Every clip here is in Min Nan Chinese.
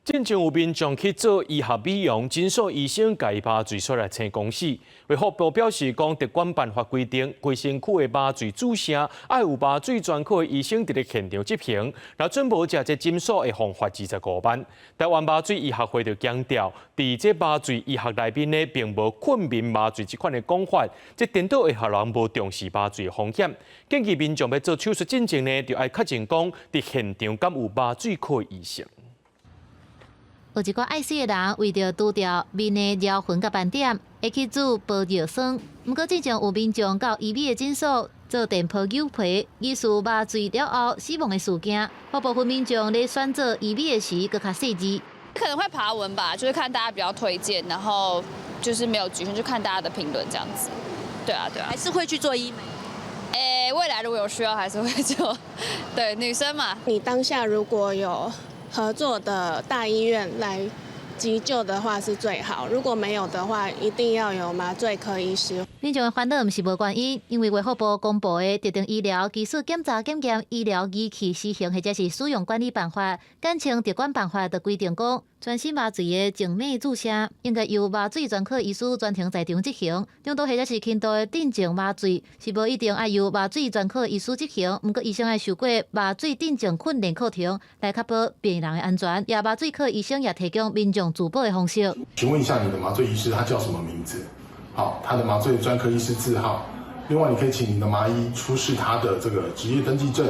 進前有民眾去做醫學美容，診所醫生共伊麻醉煞來生公死。衛福部表示講，疾管辦法規定，規身軀的麻醉注射愛有麻醉專科的醫生佇咧現場執行，若準無者，這診所會予罰25萬。台灣麻醉醫學會就強調，佇這麻醉醫學內面呢，並無睏眠麻醉這款的講法，這顛倒會予人無重視麻醉的風險。建議民眾欲做手術進前呢，就愛確認講，佇現場敢有麻醉科醫生。有一寡愛媠的人為著除掉面的療痕佮斑點，會去注玻尿酸。毋過，進前有民眾到醫美的診所做電波扭皮，疑似麻醉了後死亡的事件，予部分民眾咧選擇醫美的時，閣較細緻。可能會爬文吧，就是看大家比較推薦，然後就是沒有局限，就看大家的評論這樣子。對啊，對啊。還是會去做醫美？未來如果有需要，還是會做。對，女生嘛。你當下如果有合作的大醫院來急救的話是最好，如果沒有的話，一定要有麻醉科醫師。民眾的煩惱毋是無原因，因為衛福部公布的特定醫療技術檢查檢驗醫療儀器施行或者是使用管理辦法，簡稱疾管辦法就規定講，全身麻醉的靜脈注射應該由麻醉專科醫師全程在場執行，中度或者是輕度的鎮靜麻醉是無一定愛由麻醉專科醫師執行，毋過醫生愛受過麻醉鎮靜訓練課程來確保病人的安全。也麻醉科醫生也提供民眾自保的方式。詢問一下你的麻醉醫師，他叫什麼名字？好，他的麻醉專科醫師字號。另外，你可以請你的麻醫出示他的這個執業登記證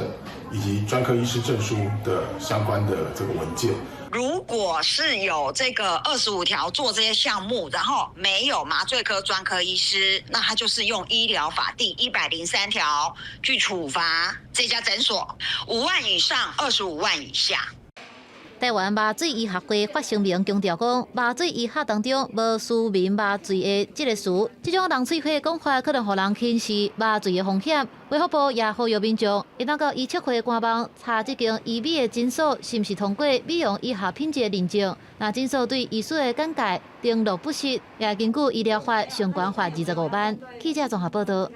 以及專科醫師證書的相關的這個文件。如果是有這個25條做這些項目，然後沒有麻醉科專科醫師，那他就是用醫療法第103條去處罰這家診所，5萬以上25萬以下。台灣麻醉醫學會發聲明強調講，麻醉醫學當中無舒眠麻醉的這個詞，這種人喙火講法可能予人輕視麻醉的風險。衛福部也呼籲民眾，會當到醫策會官網查這間醫美的診所是毋是通過美容醫學品質的認證。若診所對醫師的簡介登錄不實，也根據醫療法相關罰25萬。記者綜合報道。